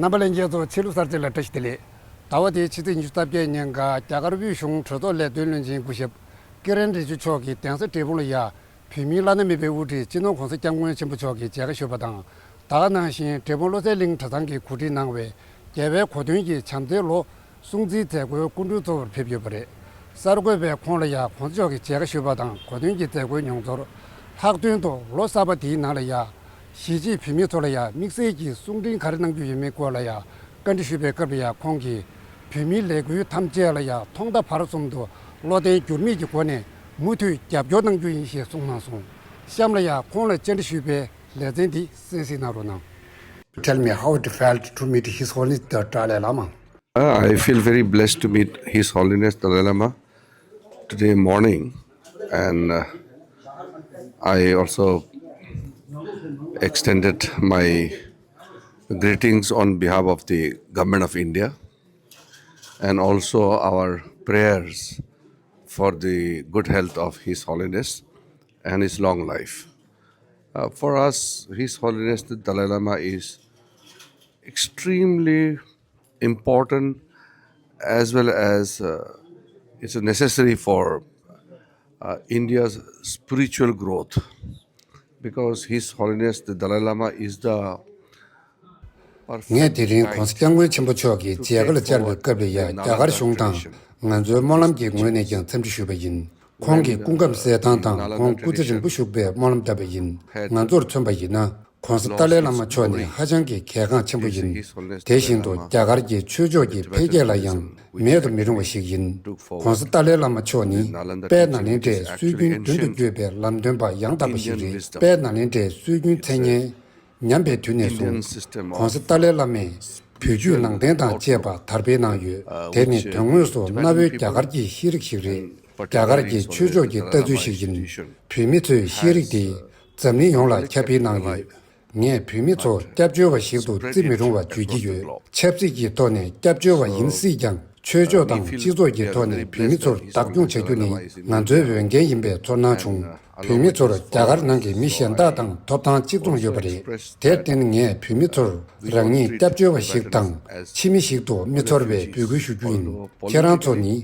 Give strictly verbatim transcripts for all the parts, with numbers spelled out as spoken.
རྣམ་པ་ལྷན་རྒྱས་ཚོ་ཕྱི་ལུགས་གསར་ཚེས་ལ་བཀྲ་ཤིས་བདེ་ལེགས། ཟླ་བ་འདིའི་ཕྱི་ཚེས་ཉི་ཤུ་རྩ་བརྒྱད་ཉིན་ཀ་རྒྱ་གར་དབུས་གཞུང་གྲོས་ཚོགས་ལས་དོན་བློན་ཆེན་སྐུ་ཞབས་ཀི་རན་རི་ཇུ་མཆོག་གིས་གདན་ས་འབྲས་སྤུངས་ལ་ཡ། བོད་མིའི་བླ་ན་མེད་པའི་དབུ་ཁྲིད་སྤྱི་ནོར་༸གོང་ས་༸སྐྱབས་མགོན་ཆེན་པོ་མཆོག་གིས་མཇལ་ཁ་ཞུས་པ་དང་། ད་ག་ནང་བཞིན་འབྲས་སྤུངས་བློ་གསལ་གླིང་གྲྭ་ཚང་གིས་གོ་སྒྲིག་གནང་བའི་རྒྱལ་བའི་གོ་སྟོན་གྱི་བྱམས་བརྩེའི་ལོ་སྲུང་བརྩིའི་མཛད་སྒོའི་སྐུ་མགྲོན་གཙོ་བོར་ཕེབས་ཡོད་པ་རེད། གསར་འགོད་པས་ཁོང་ལ་ཡ་༸གོང་ས་མཆོག་གིས་མཇལ་ཁ་ཞུས་པ་དང་གོ་སྟོན་གྱི་མཛད་སྒོའི་མྱོང་ཚོར། ལྷག་དོན་དུ་ལོ་གསར་པ་འདིའི་ནང་ལ་ཡ། གཞིས་བྱེས་བོད་མི་ཚོ་ལ་ཡ་དམིགས་བསལ་གྱི་གསུང་འཕྲིན་ག་རེ་གནང་རྒྱུ་ཡོད་མེད་སྐོར་ལ་ཡ། བཀའ་འདྲི་ཞུས་པའི་སྐབས་ལ་ཡ་ཁོང་གིས། བོད་མིའི་ལས་འགུལ་ཐམས་ཅད་ལ་ཡ་ཐོག་མཐའ་བར་གསུམ་དུ་བློ་བརྟན་འགྱུར་མེད་ཀྱི་སྒོ་ནས་མུ་མཐུད་རྒྱབ་སྐྱོར་གནང་རྒྱུ་ཡིན་ཞེས་གསུངས་གནང་སོང་། གཤམ་ལ་ཡ་ཁོང་ལ་བཅར་འདྲི་ཞུས་པའི་ལེ་ཚན་འདི་གསན་གཟིགས་གནང་རོགས་གནང་། Tell me how it felt to meet His Holiness the Dalai Lama. Uh, I feel very blessed to meet His Holiness Dalai Lama today morning, and uh, I also extended my greetings on behalf of the Government of India and also our prayers for the good health of His Holiness and his long life. Uh, for us, His Holiness the Dalai Lama is extremely important as well as uh, it's necessary for uh, India's spiritual growth because His Holiness the Dalai Lama is the perfect guide. ངས་དེ་རིང་༸གོང་ས་༸སྐྱབས་མགོན་ཆེན་པོ་མཆོག་གི་མཇལ་ཁ་ལ་བཅར་བའི་སྐབས་ལ་ཡ་རྒྱ་གར་གཞུང་དང་ང་ཚོའི་སྨོན་ལམ་གྱི་ངོས་ནས་ཀྱང་འཚམས་འདྲི་ཞུས་པ་ཡིན། ཁོང་གི་སྐུ་ཁམས་གསལ་ཐང་དང་ཁོང་སྐུ་ཚེ་རིང་པོ་བཞུགས་པའི་སྨོན་ལམ་བཏབ་པ་ཡིན། ང་ཚོར་མཚོན་པ་ཡིན་ན། ༸གོང་ས་ཏཱ་ལའི་བླ་མ་མཆོག་ནི་ཧ་ཅང་གི་གལ་འགངས་ཆེན་པོ་ཡིན། དེ་བཞིན་དུ་རྒྱ་གར་གྱི་ཆོས་ཕྱོགས་ཀྱི་འཕེལ་རྒྱས་ལ་ཡང་མེད་དུ་མི་རུང་བ་ཞིག་ཡིན། ༸གོང་ས་ཏཱ་ལའི་བླ་མ་མཆོག་ནི་དཔལ་ནཱ་ལེནྡྲའི་སྲོལ་རྒྱུན་མདུན་དུ་སྐྱོད་པའི་ལམ་སྟོན་པ་ཡང་དག་པ་ཞིག་རེད། དཔལ་ནཱ་ལེནྡྲའི་སྲོལ་རྒྱུན་མཚན་སྙན་ཉམས་པའི་དུས་ནས་བཟུང་༸གོང་ས་ཏཱ་ལའི་བླ་མས་བོད་བརྒྱུད་ནང་བསྟན་དང་བཅས་པ་དར་སྤེལ་གནང་ཡོད། དེ་ནི་དོན་དངོས་སུ་གནའ་བོའི་རྒྱ་གར་གྱི་ཤེས་རིག་ཞིག་རེད། རྒྱ་གར་གྱི་ཆོས་ཕྱོགས་ཀྱི་ལྟ་ཚུལ་ཞིག་ཡིན། བོད་མི་ཚོས་ཤེས་རིག་དེ་འཛམ་གླིང་ཡོངས་ལ་ཁྱབ་སྤེལ་གནང་ཡོད། ངས་བོད་མི་ཚོར་སྐྱབས་བཅོལ་བ་ཞིག་ཏུ་བརྩི་མི་རུང་བ་བརྗོད་ཀྱི་ཡོད། ཆབ་སྲིད་ཀྱི་ཐོག་ནས་སྐྱབས་བཅོལ་བ་ཡིན་སྲིད་ཀྱང་ཆོས་ཕྱོགས་དང་སྤྱི་ཚོགས་ཀྱི་ཐོག་ནས་བོད་མི་ཚོར་བདག་སྐྱོང་བྱ་རྒྱུ་ནི་ང་ཚོའི་འོས་འགན་ཡིན་པའི་ཚོར་སྣང་བྱུང་། བོད་མི་ཚོར་རྒྱ་གར་ནང་གི་མི་གཞན་དག་དང་ཐོབ་ཐང་གཅིག་མཚུངས་ཡོད་པ་རེད། དེར་བརྟེན་ངས་བོད་མི་ཚོར་རང་ཉིད་སྐྱབས་བཅོལ་བ་ཞིག་དང་ཕྱི་མི་ཞིག་ཏུ་མི་ཚོར་བའི་འབོད་སྐུལ་ཞུ་རྒྱུ་ཡིན། ཁྱེད་རང་ཚོ་ནི།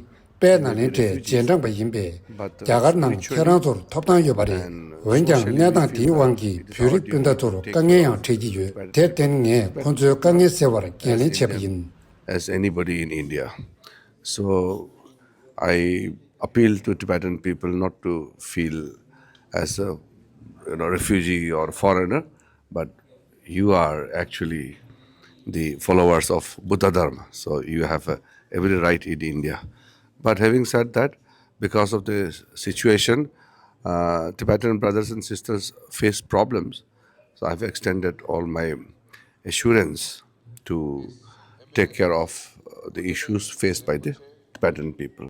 དཔལ་ནཱ་ལེནྡྲའི་རྗེས་འབྲང་པ་ཡིན་པས། རྒྱ་གར་ནང་ཁྱེད་རང་ཚོར་ཐོབ་ཐང་ཡོད་པ་རེད། འོན་ཀྱང་གནས་སྟངས་དེའི་དབང་གིས་བོད་རིགས་སྤུན་ཟླ་ཚོར་དཀའ་ངལ་ཡང་འཕྲད་ཀྱི་ཡོད། དེར་བརྟེན་ངས་ཁོ་ཚོའི་དཀའ་ངལ་སེལ་བར་འགན་ལེན་བྱས་པ་ཡིན། As anybody in India. So I appeal to Tibetan people not to feel as a, you know, refugee or foreigner, but you are actually the followers of Buddha Dharma. So you have uh, every right in India. But having said that, because of the situation, uh, Tibetan brothers and sisters face problems. So I've extended all my assurance to take care of uh, the issues faced by the Tibetan people.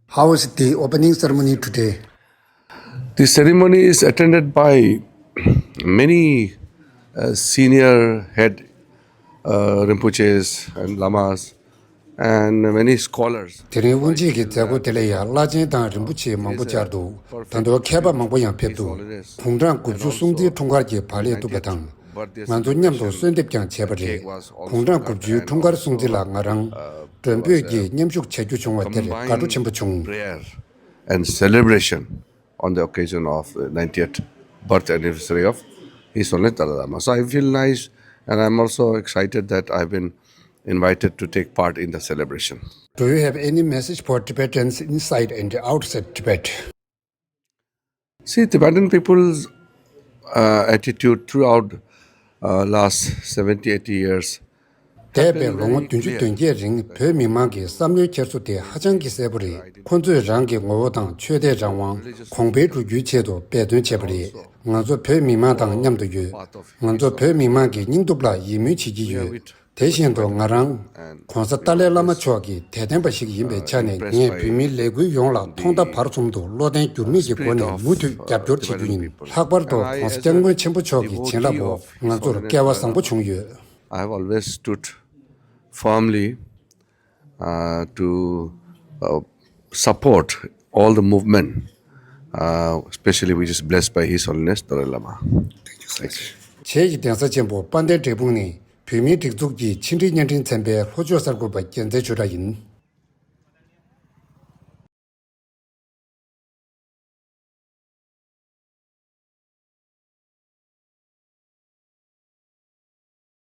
How was the opening ceremony today? The ceremony is attended by many uh, senior head uh, Rinpoches and Lamas and many scholars. དེ་རིང་དབུ་འབྱེད་ཀྱི་མཛད་སྒོ་དེ་ལ་ཡང་བླ་ཆེན་དང་རིན་པོ་ཆེ་མང་པོ་བཅར་འདུག་ད་དུང་མཁས་པ་མང་པོ་ཡང་ཕེབས་འདུག་དགུང་གྲངས་དགུ་བཅུ་སྲུང་བརྩིའི་འཁྲུངས་སྐར་གྱི་བག་ལེབ་བཏུབ་པ་དང་། ང་ཚོ་མཉམ་དུ་གསོལ་འདེབས་ཀྱང་བྱས་པ་རེད། དགུང་གྲངས་དགུ་བཅུའི་འཁྲུངས་སྐར་སྲུང་བརྩི་ལ་ང་རང་མགྲོན་འབོད་ཀྱིས་མཉམ་ཞུགས་བྱ་རྒྱུ་བྱུང་བ་དེར་དགའ་སྤྲོ་ཆེན་པོ་བྱུང་། Prayer and celebration on the occasion of the ninetieth birth anniversary of His Holiness Dalai Lama. So I feel nice and I'm also excited that I've been invited to take part in the celebration. Do you have any message for Tibetans inside and outside Tibet? See, Tibetan people's uh, attitude throughout uh, last seventy, eighty years འདས་པའི་ལོ་ངོ་བདུན་ཅུ་དོན་བརྒྱད་རིང་བོད་མི་མང་གི་བསམ་བློའི་འཁྱེར་སོ་དེ་ཧ་ཅང་གི་གསལ་པོ་རེད། ཁོ་ཚོས་རང་གི་ངོ་བོ་དང་ཆོས་དད་རང་དབང་གོང་འཕེལ་འགྲོ་རྒྱུའི་ཆེད་དུ་འབད་བརྩོན་བྱས་པ་རེད། ང་ཚོ་བོད་མི་མང་དང་མཉམ་དུ་ཡོད། ང་ཚོ་བོད་མི་མང་གི་སྙིང་སྟོབས་ལ་ཡིད་སྨོན་བྱེད་ཀྱི་ཡོད། དེ་བཞིན་དུ་ང་རང་༸གོང་ས་ཏཱ་ལའི་བླ་མ་མཆོག་གི་དད་ལྡན་པ་ཞིག་ཡིན་པའི་ཆ་ནས་ངས་བོད་མིའི་ལས་འགུལ་ཡོངས་ལ་ཐོག་མཐའ་བར་གསུམ་དུ་བློ་བརྟན་འགྱུར་མེད་ཀྱི་སྒོ་ནས་མུ་མཐུད་རྒྱབ་སྐྱོར་བྱེད་རྒྱུ་ཡིན། ལྷག་པར་དུ་༸གོང་ས་༸སྐྱབས་མགོན་ཆེན་པོ་མཆོག་གི་བྱིན་རླབས་འོག་ང་ཚོར་སྐལ་བ་བཟང་པོ་བྱུང་ཡོད། I have always stood firmly uh, to uh, support all the movement, uh, especially which is blessed by His Holiness Dalai Lama. Thank you. བྱེས་ཀྱི་གདན་ས་ཆེན་པོ་དཔལ་ལྡན་འབྲས་སྤུངས་ནི་ བོད་མིའི་སྒྲིག་འཛུགས་ཀྱི་ཕྱི་འབྲེལ་བརྙན་འཕྲིན་ཚན་པའི་ལྷོ་ཕྱོགས་གསར་འགོད་པ་རྒྱལ་མཚན་ཆོས་གྲགས་ཡིན།